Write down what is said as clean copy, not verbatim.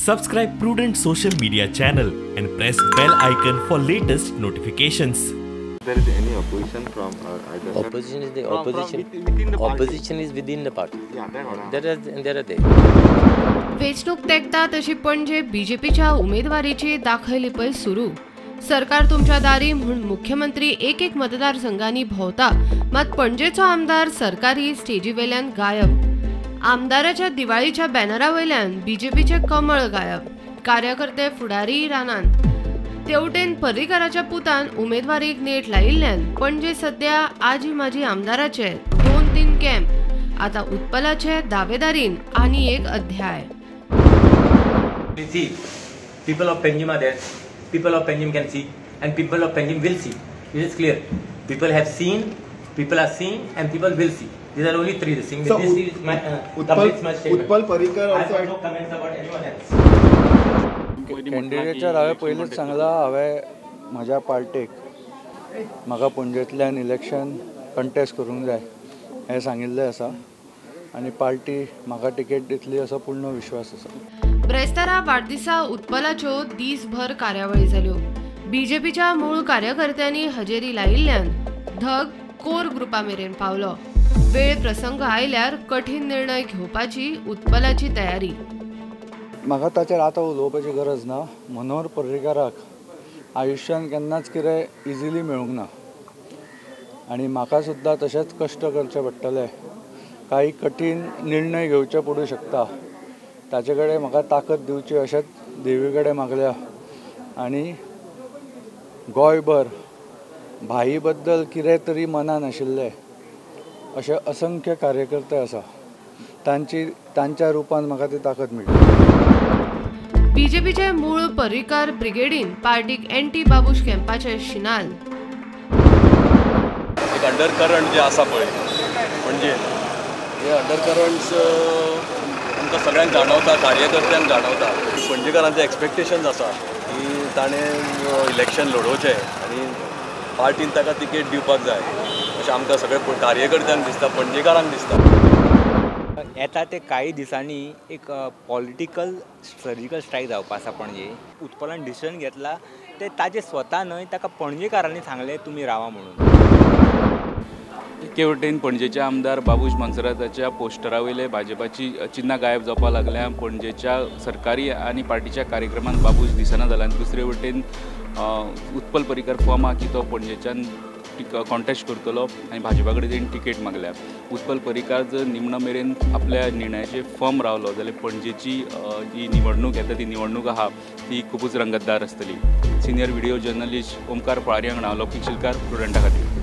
Subscribe Prudent social media channel and press bell icon for latest notifications. There is any opposition from either opposition is the from, opposition from within the party. Opposition is within the party. Yeah, that one. There are they. वेंचणूक तेंकता तशी पणजे बीजेपीच्या उमेदवारीची दाखयलिपय सुरू. सरकार तुमच्या दारी म्हूण मुख्यमंत्री एक एक मतदारसंघांनी भोंवता, मात पणजेचो आमदार सरकारी स्टेजी वेल्यान गायब. आमदाराच्या दिवाळीच्या बॅनरा वयल्यान बीजेपीचे कमळ गायब. कार्यकर्ते फुडारी रानान. तेवटेन पर्रीकाराच्या पुतान उमेदवारीक नेट लायिल्ल्यान पणजे सध्या आजी माजी आमदाराचे 2-3 कॅम्प. आता उत्पलाचे दावेदारीन आनी एक अध्याय. See, people of Panjim are there. People of Panjim can see, and people of Panjim will see. It is clear. People have seen, people are seeing, and people will see. These are only three things. So, this is my completes my statement. Utpal Parrikar also. I have no comments about anyone else. कॅन्डिडेटचेर हांवें पयलींच सांगलां, हांवें म्हज्या पार्टेक म्हाका पणजेंतल्यान election contest करूंक जाय हें सांगिल्लें आसा आनी पार्टी म्हाका तिकेट दितली असो पूर्ण विश्वास आसा. ब्रेस्तारा वाडदिसा उत्पलाच्यो दीसभर कार्यावळी जाल्यो. बीजेपीच्या मूळ कार्यकर्त्यांनी हजेरी लायिल्ल्यान धग कोर ग्रुपा मेरेन पावलो. वेळ प्रसंग आयल्यार कठीण निर्णय घेवपाची उत्पलाची तयारी. म्हाका ताचेर आतां उलोवपाची गरज ना. मनोहर पर्रीकाराक आयुश्यान केन्नाच कितें इजिली मेळूंक ना आनी म्हाका सुद्दां तशेंच कश्ट करचे पडटले. कांय कठीण निर्णय घेवचे पडूं शकता. ताचे कडेन म्हाका ताकद दिवची अशेंच देवी कडेन मागल्या आनी गोंयभर भाई बद्दल कितें तरी मनान आशिल्लें अशे असंख्य कार्यकर्ते आसा, तांची तांच्या रुपान म्हाका ती ताकद मेळटा. बीजेपीचे मूळ पर्रीकार ब्रिगेडीन पार्टीक एंटी बाबूश कॅम्पाचे शिनाल. एक अंडरकरंट जे आसा पळय पणजे, हे अंडरकरंट्स आमकां सगळ्यांक जाणवता, कार्यकर्त्यांक जाणवता. पणजेकारांचे एक्सपेक्टेशन्स आसा की ताणें इलेक्शन लडोवचें आनी पार्टीन ताका तिकेट दिवपाक जाय अशें आमकां सगळे कार्यकर्त्यांक दिसता, पणजेकारांक दिसता. येता ते कांय दिसांनी एक पॉलिटिकल सर्जिकल स्ट्रायक जावपा आसा पणजे. उत्पलान डिसिजन घेतला ते ताजे स्वता न्हय, ताका पणजेकारांनी सांगलें तुमी रावा म्हणून. एके वटेन पणजेचे आमदार बाबूश मोन्सेराताच्या पोस्टरा वयले भाजपाची चिन्नां गायब जावपाक लागल्या. पणजेच्या सरकारी आनी पार्टीच्या कार्यक्रमांत बाबूश दिसना जाला. आनी दुसरे वटेन उत्पल पर्रीकार फर्म आहा की तो पणजेच्यान कॉन्टेस्ट करतलो आनी भाजपा कडेन तेणी तिकेट मागल्या. उत्पल पर्रीकार जर निमणो मेरेन आपल्या निर्णयाचेर फर्म रावलो जाल्यार पणजेची जी निवडणूक येता ती निवडणूक आहा ती खुबूच रंगतदार आसतली. सिनियर व्हिडिओ जर्नलिस्ट ओमकार पळारी हांगा लौकीक शिलकार, प्रुडंटा खातीर.